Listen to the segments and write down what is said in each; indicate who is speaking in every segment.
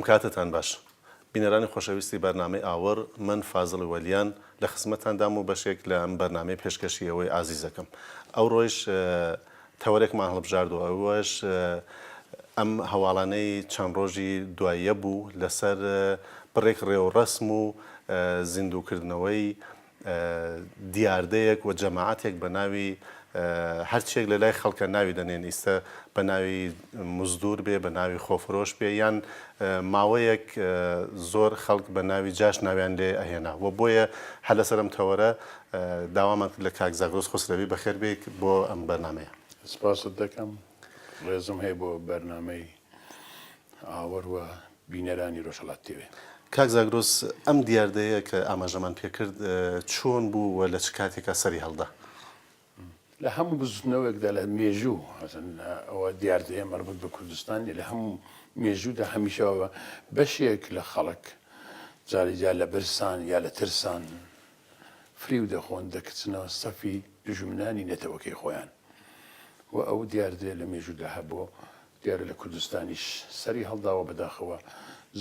Speaker 1: کاتتان باش بینەرانی خۆشەویستی بەرنامەی ئاوڕ، من فازڵی وەلیان لە خزمەتتاندام و بەشێک لە ئەم بەرنامەیە پێشکەشی ئێوەی ئازیز دەکەم. ئەوڕۆیش تەوەرێکمان هەڵبژارد و ئەوەش ئەم هەواڵانەی چەند ڕۆژی دواییە بوو لەسەر بڕێک ڕێوڕەسم و زیندووکردنەوەی دیاردەیەک و جەماعەتێک بە ناوی هەرچیەک لە لای خەڵکە ناوی دەنێن ئیستە بە ناوی مزدور بێ بە ناوی خۆفرۆش بێ یان ماوەیەک زۆر خەڵک بە ناوی جاش ناویان لێ ئەهێنا و بۆیە هەر لەسەر ئەم تەوەرە داوامان کرد لە کاک زاگرۆس خوسرەوی بەخێر بێیت بۆ ئەم بەرنامەیە.
Speaker 2: سپاست دەکەم. ڕێزم هەیە بۆ بەرنامەی ئاوەر و بینەرانی رۆژهەڵات تیڤی.
Speaker 1: کاک زاگرۆس ئەم دیاردەیە کە ئاماژەمان پێکرد چۆن بوو و لە چ کاتێکا سەری هەڵدا؟
Speaker 2: لە هەموو بزوتنەوەیەکدا لە مێژوو ئەسڵەن ئەوە دیاردەیە مەربوت بە کوردستان نیە لە هەموو مێژوودا هەمیشە بەشێک لە خەڵک جاری جار لە برسان یا لە ترسان فریو دەخۆن دەکچنەوە سەفی دوژمنانی نەتەوەکەی خۆیان و ئەو دیاردەیە لە مێژوودا هەبوو دیارە لە کوردستانیش سەری هەڵداوە بەداخەوە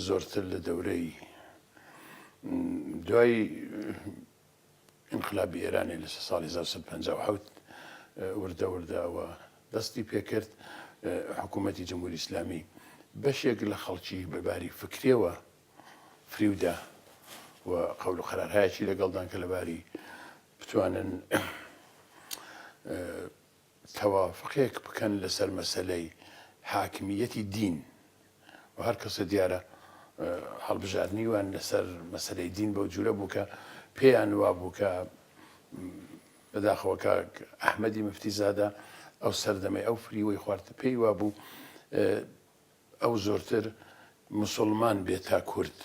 Speaker 2: زۆرتر لە دەورەی دوای ئینقلابی ئێرانێ لە ساڵی 1957 وردە وردە ئەوە دەستی پێکرد حکوومەتی جمهوری ئیسلامی بەشێک لە خەڵکی بەباری فکرێوە فریودا و قەول و قەرارهایەکی لەگەڵدان کە لەباری بتوانن تەوافقێک بکەن لەسەر مەسەلەی حاکمیەتی دین و هەر کەسە دیارە هەڵبژاردنی وان لەسەر مەسەلەی دین بەو جورە بوو کە پێیان وابوو کە بەداخەوە کاک ئەحمەدی مفتی زادە ئەو سەردەمەی ئەو فریوەی خوارد پێی وابوو ئەو زۆرتر مسوڵمان بێت تا کورد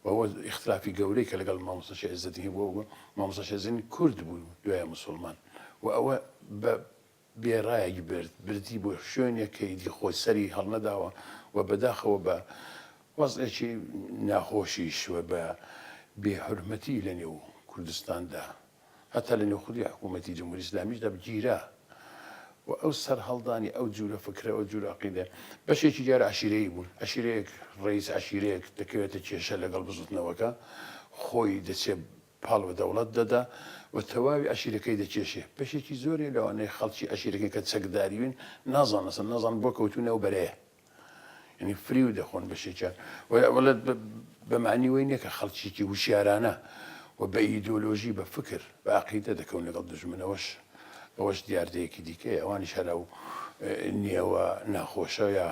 Speaker 2: و ئەوە ئیختلافی گەورەی کە لەگەڵ مامۆستا شێخ عیزەدین هەبوو ئەوە بوو مامۆستا شێخ عیزەدین کورد بوو دوایە مسوڵمان و ئەوە بە بێڕایەک برد بردی بۆ شوێنێک کە ئیدی خۆی سەری هەڵنەداوە و بەداخەوە بە وەزعێکی ناخۆشیش و بە بێحورمەتی لە نێو کوردستاندا هەتا لە نێو خودی حکوومەتی جمهوری ئیسلامیشدا گیرا و ئەو سەرهەڵدانی ئەو جورە فکرە ئەو جورە عەقیدە بەشێکی دیار عەشیرەیی بوون عەشیرەیەک ڕەئیس عەشیرەیەک دەکەوێتە کێشە لەگەڵ بزوتنەوەکە خۆی دەچێ پاڵ بە دەوڵەت دەدا و تەواوی عەشیرەکەی دەکێشێ بەشێکی زۆرێ لەوانەیە خەڵکی عەشیرەکەی کە چەکداریون نازانن ئەسڵەن نازانن بۆ کەوتوونە ئەو بەرەیە یعنی فریو دەخۆن بەشێکیان وەڵێ بە معنی وەی نییە کە خەڵکیکی وشیارانە و بە ئیدۆلۆژی بە فکر بە عقیدە دەکەون لەگەڵ دژمنەوەش ئەوەش دیاردەیەکی دیکەیە ئەوانیش هەر ئەو نیەوە ناخۆشە یا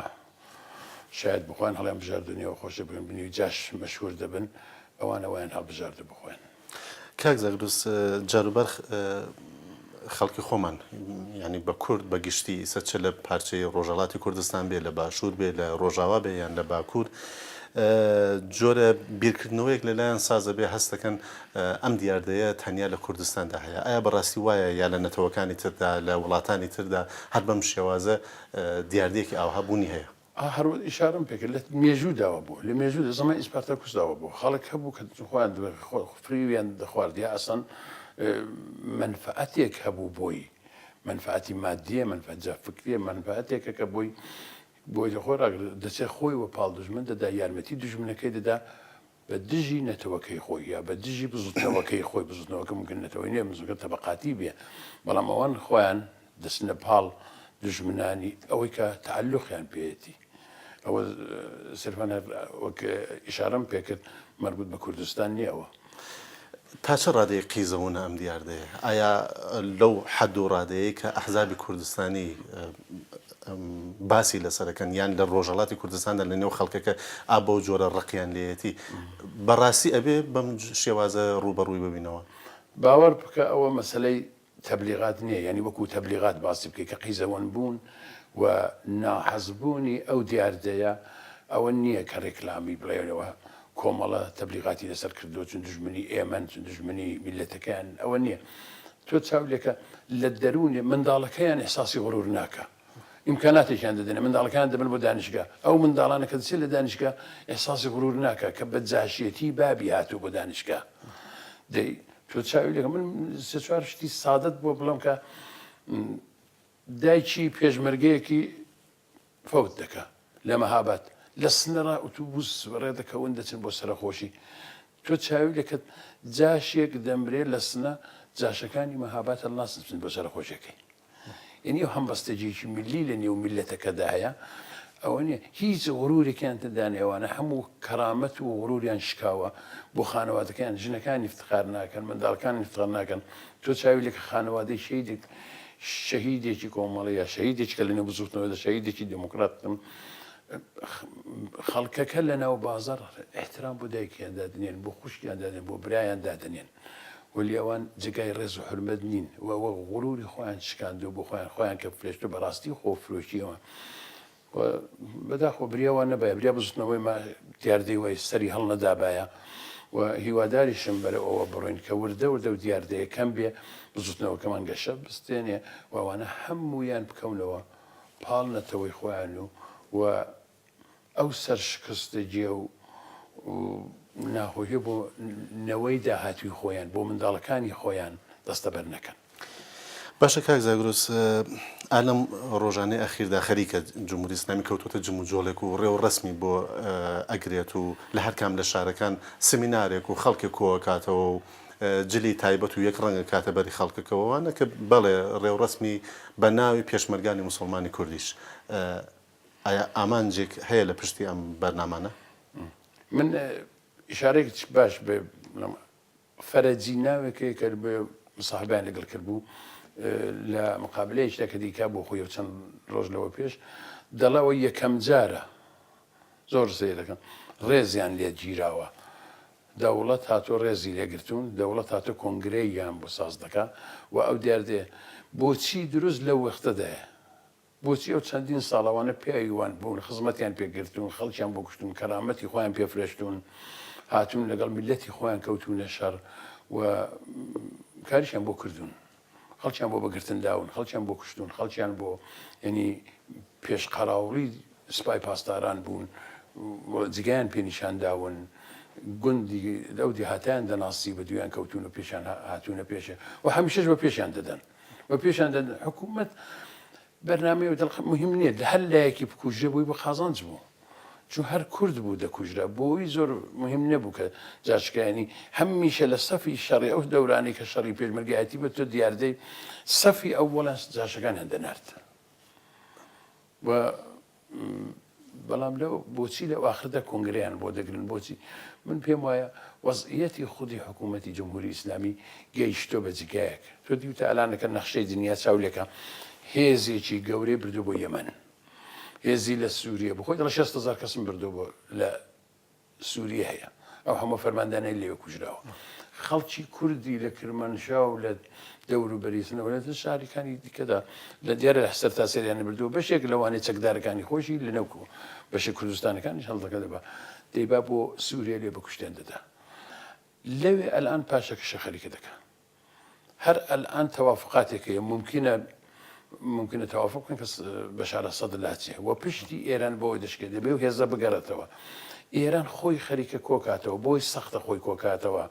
Speaker 2: شاید بخۆیان هەڵیان بژاردو نێوە خۆشە بن بنی جاش مەشهور دەبن ئەوان ئەویان هەڵبژاردە بخۆیان.
Speaker 1: کاک زاگرۆس جاروبار خەڵکی خۆمان یانی بە کورد بە گشتی ئیسە چ لە پارچەی ڕۆژهەڵاتی کوردستان بێ لە باشوور بێ لە ڕۆژاوا بێ یان لە باکوور جۆرە بیرکردنەوەیەک لەلایەن سازە بێ هەست دەکەن ئەم دیاردەیە تەنیا لە کوردستاندا هەیە ئایا بەڕاستی وایە یا لە نەتەوەکانی تردا لە وڵاتانی تردا هەر بەم شێوازە دیاردەیەکی ئاوها بوونی هەیە؟
Speaker 2: ئا هەر وەک ئیشارەم پێ کرد لە مێژوو داوە بووە لە مێژوو لە زەمانی ئیسپارتاکوس داوە بووە خەڵک هەبوو کە خۆیان فریویان دەخوارد یا ئەسڵەن مەنفەعەتێک هەبوو بۆی مەنفەعەتی مادیە مەنفەعەت جا فکریە مەنفەعەتێکە کە بۆی بۆی لە خۆی ڕاگرت دەچێت خۆی وە پاڵ دوژمن دەدا یارمەتی دوژمنەکەی دەدا بە دژی نەتەوەکەی خۆی یا بە دژی بزوتنەوەکەی خۆی، بزوتنەوەکە مومکن نەتەوەی نیە، بزوتنەوەکە تەبەقاتی بێ، بەڵام ئەوان خۆیان دەچنە پاڵ دوژمنانی ئەوەی کە تەعەلوقیان پێیەتی. ئەوە سرفەن هەر وەک ئیشارەم پێکرد مەربوت بە کوردستان نیە ئەوە.
Speaker 1: تا چ ڕادەیەک قیزەونە ئەم دیاردەیە؟ ئایا لەو حەد و ڕادەیەی کە ئەحزابی کوردستانی باسی لەسەرەکەن یان لە ڕۆژهەڵاتی کوردستاندا لە نێو خەڵکەکە ئا بەو جۆرە ڕقیان لێیەتی بەڕاستی ئەبێ بەم شێوازە ڕووبەڕووی ببینەوە؟
Speaker 2: باوەڕ بکە ئەوە مەسەلەی تەبلیغات نییە یانی وەکوو تەبلیغات باسی بکەی کە قیزەوەن بوون و ناحەز بوونی ئەو دیاردەیە ئەوە نییە کە ڕێکلامی بڵێنەوە کۆمەڵە تەبلیغاتی لەسەر کردووە چون دوژمنی ئێمەن چون دوژمنی میللەتەکەیان ئەوە نییە تۆ چاو لێکە لە دەروونێ منداڵەکەیان ئیحساسی غرور ناکا ئیمکاناتێکیان دەدەنێ منداڵەکان دەبن بۆ دانیشگا ئەو منداڵانە کە دەچێت لە دانیشگا ئیحساسی غرور ناکا کە بە جاشیەتی بابی هاتوو بۆ دانیشگا دەی تۆ چاوی لێکە من سێ چوار شتی سادەت بۆ بڵێم کە دایکی پێشمەرگەیەکی فەوت دەکا لە مەهاباد. لە سنەڕا ئوتوبوس ڕێ دەکەون دەچن بۆ سەرەخۆشی. تۆ چاوی لێکەت جاشێک دەمرێ لە سنە جاشەکانی مەهاباد هەڵناسن بچن بۆ سەرەخۆشیەکەی. یەنی ئەو هەمبەستەگیەکی میللی لە نێو میللەتەکەدا هەیە ئەوە نیە هیچ غرورێکیان تێدا نیە ئەوانە هەموو کەرامەت و غروریان شکاوە بۆ خانەوادەکەیان ژنەکان ئیفتخار ناکەن منداڵەکان ئیفتخار ناکەن تۆ چاوی لێکە خانەوادەی شەهیدێک شەهیدێکی کۆمەڵە یا شەهیدێکی کە لە نێو بزووتنەوەدا شەهیدێکی دێموکراتن خەڵکەکە لە ناو بازاڕ ئیحترام بۆ دایکیان دادنێن بۆ خوشکیان دادنێن بۆ برایان دادەنێن وەلی ئەوان جێگای ڕێز و حورمەت نین و ئەوە غروری خۆیان شکاندوە بۆ خۆیان خۆیان کە فرێشتوە بەڕاستی خۆ فرۆشیەوە و بەداخەوە بریا وا نەبایە بریا بزوتنەوەی ما دیاردەی وای سەری هەڵنەدابایە و هیواداریشم بەرەو ئەوە بڕۆین کە وردە وردە و دیاردەیە کەم بێ بزوتنەوەکەمان گەشە بستێنێ و ئەوانە هەموویان بکەونەوە پاڵ نەتەوەی خۆیان و و ئەو سەرشکستەگیە و ناخۆشیە بۆ نەوەی داهاتوی خۆیان بۆ منداڵەکانی خۆیان دەستەبەر نەکەن.
Speaker 1: باشە کاک زاگرۆس ئا لەم ڕۆژانەی ئەخیردا خەریکە جمهوری ئیسلامی کەوتۆتە جموجۆڵێک و ڕێ و ڕەسمی بۆ ئەگرێت و لە هەر کام لە شارەکان سمینارێک و خەڵکێک کۆئەکاتەوە و جلی تایبەت و یەک ڕەنگ ئەکاتە بەری خەڵکەکەوە وانە کە بەڵێ ڕێوڕەسمی بە ناوی پێشمەرگانی موسڵمانی کوردیش ئایا ئامانجێک هەیە لە پشتی ئەم بەرنامانە؟
Speaker 2: من ئیشارەیەک باش بێ بڵێم فەرەجی ناوێک هەیە کە مصاحبەیان لەگەڵ کردبوو لە مقابلەیەکدا کە دیکا بۆ خۆی چەند ڕۆژ لەوە پێش دەڵەوە یەکەم جارە زۆر سەیرەکەم ڕێزیان لێ گیراوە دەوڵەت هاتووە ڕێزی لێ گرتوون، دەوڵەت هاتووە کۆنگرەیان بۆ ساز دەکا و ئەو دیاردەیە بۆچی دروست لەو وەختەدایە؟ بۆچی ئەو چەندین ساڵ ئەوانە پیاوی وان بوون، خزمەتیان پێ گرتوون، خەڵکیان بۆ کوشتوون، کەرامەتی خۆیان پێ فرۆشتوون، هاتوون لەگەڵ میللەتی خۆیان کەوتوونە شەڕ و کاریشیان بۆ کردوون. خەڵکیان بۆ بەگرتن داون، خەڵکیان بۆ کوشتوون، خەڵکیان بۆ یەنی پێش قەراوڵی سپای پاسداران بوون و جگایان پێ نیشان داون، گوندی ئەو دێهاتیان دەناسی بە دوویان کەوتوون و پێشیان هاتوونە پێشێ و هەمیشەش بە پێشیان دەدەن بە پێشیان دەدەن حکوومەت بەرنامەی و دڵ مهم نییە لە هەر لایەکی بکوژێ بۆی بە قازانج بوو. چون هەر کورد بوو دەکوژرا بۆی زۆر مهم نەبوو کە جاشکایانی هەمیشە لە سەفی شەڕی ئەو دەورانەی کە شەڕی پێشمەرگایەتی بە تۆ دیاردەی سەفی ئەوەڵیان جاشەکانیان دەنارد و بەڵام لەو بۆچی لەو ئاخردا کۆنگرەیان بۆ دەگرن بۆچی من پێم وایە وەزعیەتی خودی حکوومەتی جمهوری ئیسلامی گەیشتۆ بە جگایەک تۆ دیوتە ئەلانەکە نەخشەی دنیا چاو لێکە هێزێکی گەورەی بردو بۆ یەمەن هێزی لە سوریە بۆ خۆی دەڵێ 6 هەزار کەسم بردو بۆ لە سوریە هەیە ئەو هەموو فەرماندانەی لەوێ کوژراوە خەڵکی کوردی لە کرمانشا و لە دەوروبەری سنەوە لە شارەکانی دیکەدا لە دیارە لە سەرتاسەریان بردووە بەشێک لەوانەیە چەکدارەکانی خۆشی لە نەوکو بەشە کوردستانەکانیش هەڵدەکە دەبا دەیبا بۆ سووریە لێ بەکوشتێن دەدا لەوێ ئەلان پاشەکەشە خەریکە دەکا هەر ئەلئان تەوافقاتێک هەیە مومکینە مومکینە تەوافق بکەن کە بەشار ئەسەد لاچێ و پشتی ئێران بەوەی دەشکێت دەبێ و هێزە بگەڕێتەوە ئێران خۆی خەریکە کۆکاتەوە بۆی سەختە خۆی کۆکاتەوە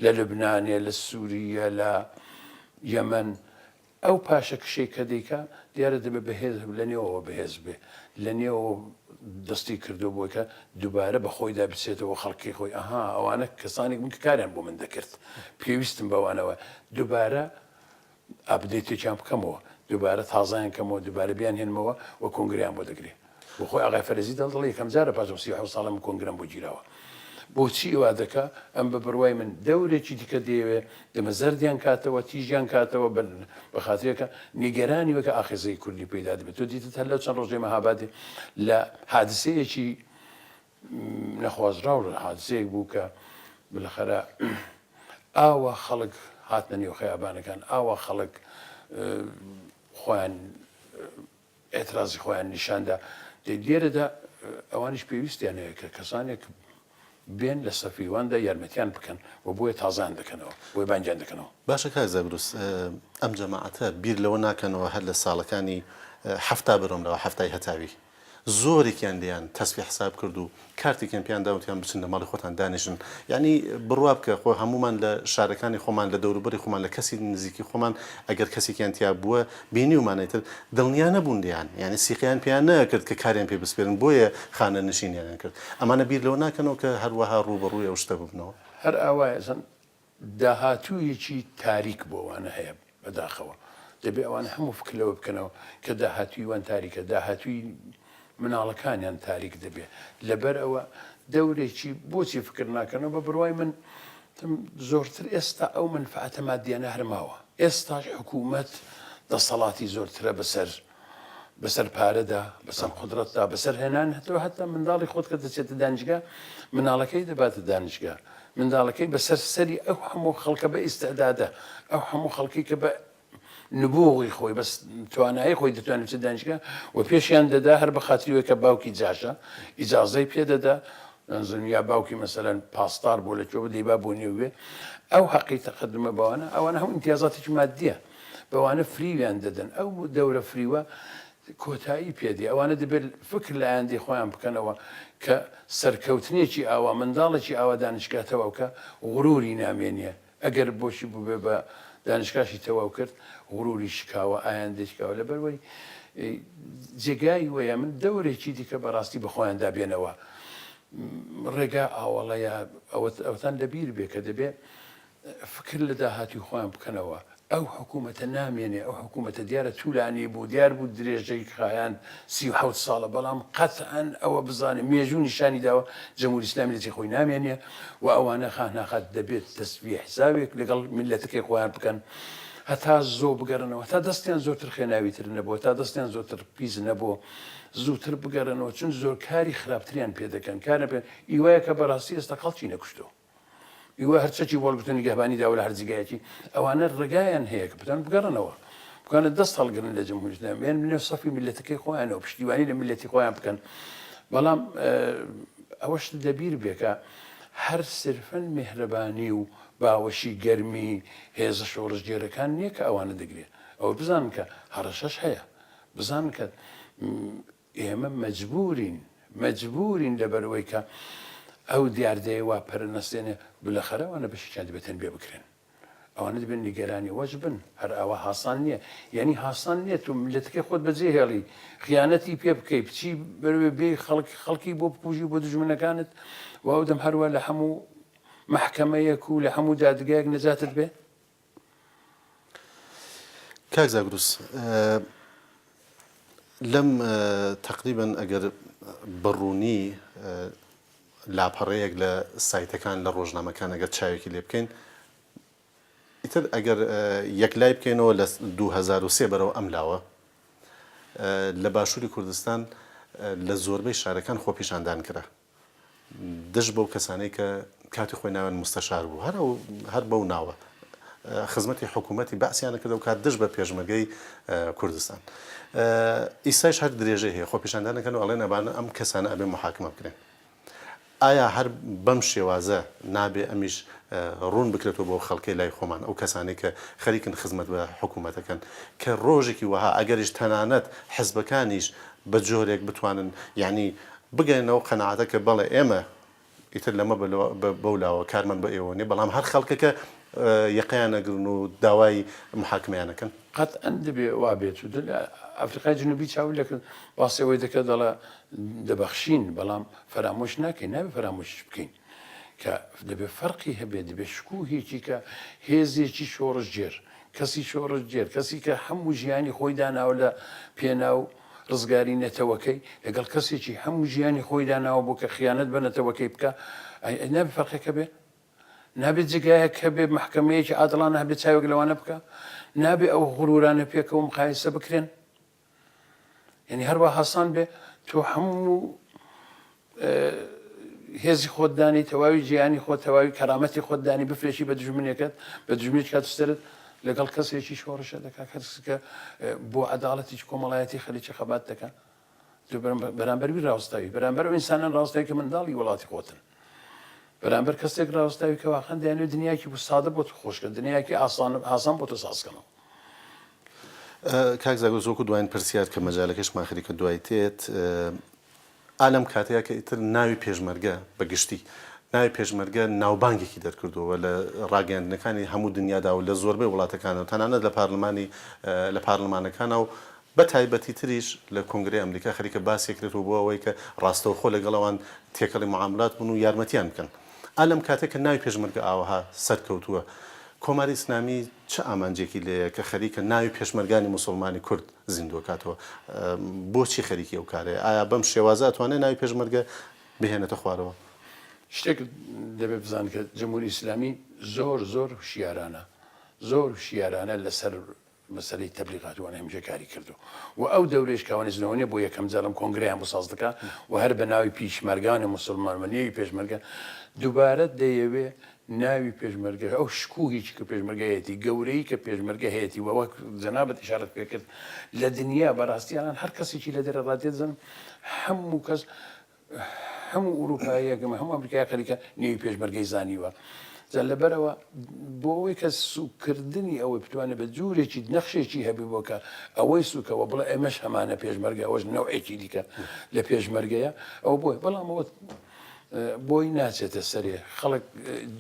Speaker 2: لە لوبنانێ لە سووریە لە یەمەن ئەو پاشەکشەی کە دەیکا دیارە دەبێ بەهێز لە نێوەوە بەهێز بێ لە نێوەوە دەستی کردو بۆی کە دووبارە بە خۆیدا بچێتەوە خەڵکی خۆی ئەها ئەوانە کەسانێک بوون کە کاریان بۆ من دەکرد پێویستم بەوانەوە دووبارە update ێکیان بکەمەوە دووبارە تازەیان کەمەوە دووبارە بیان هێنمەوە و کۆنگریان بۆ دەگرێ بۆ خۆی ئاغای فەرەزی دەڵ دەڵێ یەکەم جارە پاش ئەو 37 ساڵە من کۆنگرەم بۆ گیراوە. بۆچی وا دەکا؟ ئەم بە بڕوای من دەورێکی دیکە دەیەوێ دەمە زەردیان کاتەوە، تیژیان کاتەوە بە بە خاترێکە نیگەرانی وەکە ئاخێزەی کوردی پەیدا دەبێت. تۆ دیتت هەر لەو چەند ڕۆژەی مەهابادێ لە حادسەیەکی نەخوازراو حادسەیەک بوو کە بالاخرە ئاوا خەڵک هاتنە نێو خەیابانەکان، ئاوا خەڵک خۆیان ئیعترازی خۆیان نیشان دا. دەی لێرەدا ئەوانیش پێویستیان هەیە کە کەسانێک بێن لە سەفی واندا یارمەتیان بکەن و بۆیە تازەیان دەکەنەوە، بۆیە بانگیان دەکەنەوە.
Speaker 1: باشە کاک زاگروس ئەم جەماعەتە بیر لەوە ناکەنەوە هەر لە ساڵەکانی حەفتا برۆم لەوە حەفتای هەتاوی. زۆرێکیان لێیان تەسفیە حساب کرد و کارتێکیان پێیان دا وتیان بچن لە ماڵی خۆتان دانیشن یانی بڕوا بکە خۆ هەموومان لە شارەکانی خۆمان لە دەوروبەری خۆمان لە کەسی نزیکی خۆمان ئەگەر کەسێکیان تیا بووە بینیومانە ئیتر دڵنیا نەبوون لێیان یانی سیقەیان پێیان نەکرد کە کاریان پێ بسپێرن بۆیە خانەنشینیان کرد ئەمانە بیر لەوە ناکەنەوە کە هەروەها ڕووبەڕووی ئەو شتە ببنەوە.
Speaker 2: هەر ئاوایە زن داهاتوویەکی تاریک بۆ ئەوانە هەیە بەداخەوە دەبێ ئەوانە هەموو فکر لەوە بکەنەوە کە داهاتووی وان تاریکە داهاتووی مناڵەکانیان تاریک دەبێ لەبەر ئەوە دەورێکی بۆچی فکر ناکەنەوە بە بڕوای من زۆرتر ئێستا ئەو منفعەتە مادیانە هەرماوە ئێستاش حکوومەت دەسەڵاتی زۆرترە بەسەر بەسەر پارەدا، بەسەر قودرەتدا، بەسەر هێنان هەتەوە هەتا منداڵی خۆت کە دەچێتە دانیشگا، مناڵەکەی دەباتە دانیشگا، منداڵەکەی بەسەر سەری ئەو هەموو خەڵکە بە ئیستعدادە، ئەو هەموو خەڵکی کە بە نبوغی خۆی بەس توانایی خۆی دەتوانێت بچێت دانیشگا و پێشیان دەدا هەر بە خاتری وەی کە باوکی جاشە ئیجازەی پێ دەدا یا باوکی مەسەلەن پاسدار بۆ لە کوێ دەیبا بۆ نێو بێ ئەو حەقی تەقەدومە بەوانە ئەوانە هەموو ئیمتیازاتێکی مادیە بەوانە فریویان دەدەن ئەو دەورە فریوە کۆتایی پێدێ ئەوانە دەبێت فکر لە ئایندەی خۆیان بکەنەوە کە سەرکەوتنێکی ئاوا منداڵێکی ئاوا دانشگا تەواو کە غروری نامێنێ ئەگەر بۆشی بووبێ بە دانشگاشی تەواو کرد غروری شکاوە ئایندەی شکاوە لەبەروەی جێگای وەیە من دەورێکی دیکە بەڕاستی بە خۆیاندا بێنەوە ڕێگا ئاوەڵەیە ئەوەتان لەبیر بێ کە دەبێ فکر لە داهاتوی خۆیان بکەنەوە ئەو حکومەتە نامێنێ ئەو حکومەتە دیارە تولانی بوو دیار بوو درێژەی خایاند 37 ساڵە بەڵام قەتعەن ئەوە بزانێ مێژوو نیشانی داوە جمهوری ئیسلامی لە جێی خۆی نامێنێ و ئەوانە خاه ناخات دەبێت تەسفیە حسابێک لەگەڵ میللەتەکەی خۆیان بکەن هەتا زۆ بگەڕنەوە تا دەستیان زۆرتر خوێناویتر نەبووە تا دەستیان زۆرتر پیس نەبوو زووتر بگەڕنەوە چون زۆر کاری خراپتریان پێ دەکەن کارە پێ ئیوایە کە بەڕاستی ئێستا خەڵکی نەکوشتەوە ئیوە هەر چەکی وەڵگرتن نیگەهبانی داوە لە هەر جیگایەکی ئەوانە ڕێگایان هەیە کە بتوانن بگەڕنەوە بکانە دەست هەڵگرن لە جمهوری ئیسلامی بێن لەنێو سەفی میللەتەکەی خۆیانەوە پشتیوانی لە میللەتی خۆیان بکەن بەڵام ئەوەش لەبیر بێ کە هەر سرفەن مێهرەبانی و باوەشی گەرمی هێزە شۆڕشگێرەکان نییە کە ئەوانە دەگرێ ئەوە بزانن کە هەڕەشەش هەیە بزانن کە ئێمە مەجبوورین، مەجبوورین لەبەرئەوەی کە ئەو دیاردەیە وا پەرە نەستێنێ، بلەخەرە ئەوانە بەشێکیان دەبێ تەنبیە بکرێن. ئەوانە دەبێ نیگەرانی وەش بن. هەر ئاوا هاسان نییە. یانی هاسان نییە تۆ میللەتەکەی خۆت بەجێ هێڵی، خیانەتی پێ بکەی، بچی بەرەوێ بێی خەڵک خەڵکی بۆ بکوژی بۆ دوژمنەکانت و ئەو دەم هەروا لە هەموو مەحکەمەیەک و لە هەموو دادگایەک نەجاتت بێ؟
Speaker 1: کاک زاگروس لەم تەقریبەن ئەگەر بەڕوونی لاپەڕەیەک لە سایتەکان لە ڕۆژنامەکان ئەگەر چاوێکی لێ بکەین ئیتر ئەگەر یەکلای بکەینەوە لە 2003 بەرەوە ئەم لاوە لە باشووری کوردستان لە زۆربەی شارەکان خۆپیشاندان کرا دژ بەو کەسانەی کە کاتی خۆی ناویان موستەشار بوو هەر ئەو هەر بەو ناوە خزمەتی حکوومەتی بەعسیانە کرد و کات دژ بە پێشمەرگەی کوردستان ئیسایش هەر درێژەی هەیە خۆپیشاندانەکەن و ئەڵێن ئەبانە ئەم کەسانە ئەبێ محاکمە بکرێن ئایا هەر بەم شێوازە نابێ ئەمیش ڕوون بکرێتەوە بۆ خەڵکەی لای خۆمان ئەو کەسانەی کە خەریکن خزمەت بە حکوومەتەکەن کە ڕۆژێکی وەها ئەگەریش تەنانەت حزبەکانیش بە جۆرێک بتوانن یعنی بگەنەوە قەناعەتە کە بەڵێ ئێمە ئیتر لەمە بەو لاوە کارمان بە ئێوە نیە بەڵام هەر خەڵکەکە یەقەیان ئەگرن و داوای محاکمەیان ئەکەن.
Speaker 2: قەتعەن دەبێ وا بێت و لە ئەفریقای جنوبی چاوی لەکرد باسی ئەوەی دەکرد دەڵێ دەبەخشین بەڵام فەرامۆش ناکەین نابێ فەرامۆشیش بکەین کە دەبێ فەرقی هەبێ دەبێ شکوهێکی کە هێزێکی شۆڕشگێر کەسی شۆڕشگێر کەسی کە هەموو ژیانی خۆی داناوە لە پێناو ڕزگاری نەتەوەکەی لەگەڵ کەسێکی هەموو ژیانی خۆی داناوە بۆ کە خیانەت بە نەتەوەکەی بکا ئەی نابێ فەرقێک هەبێ؟ نابێت جێگایەک هەبێ مەحکەمەیەکی عادڵانە هەبێ چاوێک لەوانە بکا؟ نابێ ئەو غرورانە پێکەوە مقایسە بکرێن؟ یعنی هەروە هاسان بێ تۆ هەموو هێزی خۆت دانی تەواوی جیانی خۆت تەواوی کەرامەتی خۆت دانی بفرێشی بە دژمنێکت بە دژمنێک کات سەرت لەگەڵ کەسێکی شۆڕشە دەکات کەسکە بۆ عەداڵەتی کۆمەڵایەتی خەریکی خەبات دەکات بەرامبەر وی ڕاوستاوی بەرامبەر ئەو ئینسانان ڕاستای کە منداڵی وڵاتی خۆتن بەرامبەر کەسێک ڕاوستاوی کە واقعا دەیانەوێت دنیایەکی بۆ سادە بۆ تۆ خۆشکەن دنیایەکی ئاسان ئاسان بۆ تۆ سازکەنەوە.
Speaker 1: کاک زاگرۆس وەکو دواین پرسیار کە مەجالەکەشمان خەریکە دوای تێت. ئا لەم کاتەیا کە ئیتر ناوی پێشمەرگە بە گشتی ناوی پێشمەرگە ناوبانگێکی دەرکردووە لە ڕاگەیاندنەکانی هەموو دنیادا و لە زۆربەی وڵاتەکانە و تەنانەت لە پارلمانی لە پارلمانەکانا و بە تایبەتی تریش لە کۆنگرەی ئەمریکا خەریکە باس ئەکرێتەوە بۆ ئەوەی کە ڕاستەوخۆ لەگەڵ ئەوان تێکەڵی معاملات بن و یارمەتیان بکەن. ئا لەم کاتەی کە ناوی پێشمەرگە ئاوەها سەرکەوتووە کۆماری ئیسلامی چ ئامانجێکی لێیە کە خەریکە ناوی پێشمەرگانی موسوڵمانی کورد زیندووەکاتەوە؟ بۆچی خەریکی ئەو کارەیە؟ ئایا بەم شێوازە ئەتوانێ ناوی پێشمەرگە بهێنێتە خوارەوە؟
Speaker 2: شتێک دەبێ بزانن کە جمهوری ئیسلامی زۆر زۆر هوشیارانە زۆر هوشیارانە لەسەر مەسەلەی تەبلیغات وانە هەمیشە کاری کردو و ئەو دەورەیش کە ئەوانیش نەوە نیە بۆ یەکەم جار ئەم کۆنگرەیان بۆ ساز دەکا و هەر بە ناوی پیشمەرگانی موسڵمان و نێوی پێشمەرگە دووبارە دەیەوێ ناوی پێشمەرگە ئەو شکوهێکی کە پێشمەرگە هەیەتی گەورەی کە پێشمەرگە هەیەتی و وەک جەنابت ئیشارەت پێ کرد لە دنیا بەڕاستی ئەڵان هەر کەسێکی لە دەرە ڕادێت زەن هەموو کەس هەموو ئوروپاییەک هەموو ئەمریکای خەریکە نێوی پێشمەرگەی زانیوە جا لەبەرەوە بۆ ئەوەی کە سوکردنی ئەوەی بتوانێت بە جوورێکی نەخشێکی هەبێ بۆ کە ئەوەی سوکەوە بڵێ ئێمەش هەمانە پێشمەرگە ئەوەش نەوعێکی دیکە لە پێشمەرگەیە ئەو بۆی بەڵام ئەوە بۆی ناچێتە سەرێ خەڵک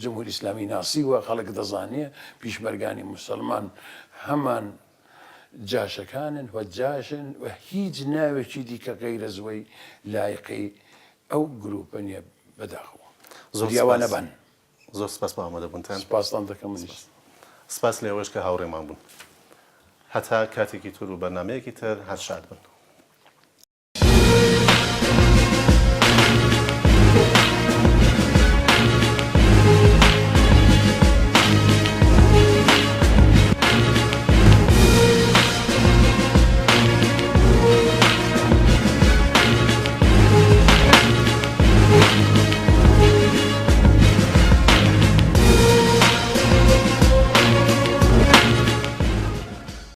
Speaker 2: جمهوری ئیسلامی ناسیوە خەڵک دەزانێ پیشمەرگانی مسلمان هەمان جاشەکانن و جاشن و هیچ ناوێکی دیکە غەیرە زوەی لایقی ئەو گروپە نیە بەداخەوە.
Speaker 1: زۆر
Speaker 2: بریا وا
Speaker 1: سپاس.
Speaker 2: نەبن.
Speaker 1: زۆر سپاس بۆ ئامادەبوونتان.
Speaker 2: سپاستان دەکەم منیش.
Speaker 1: سپاس لە ئێوەش کە هاوڕێمان بوون. هەتا کاتێکی تر و بەرنامەیەکی تر هەر شاد بن.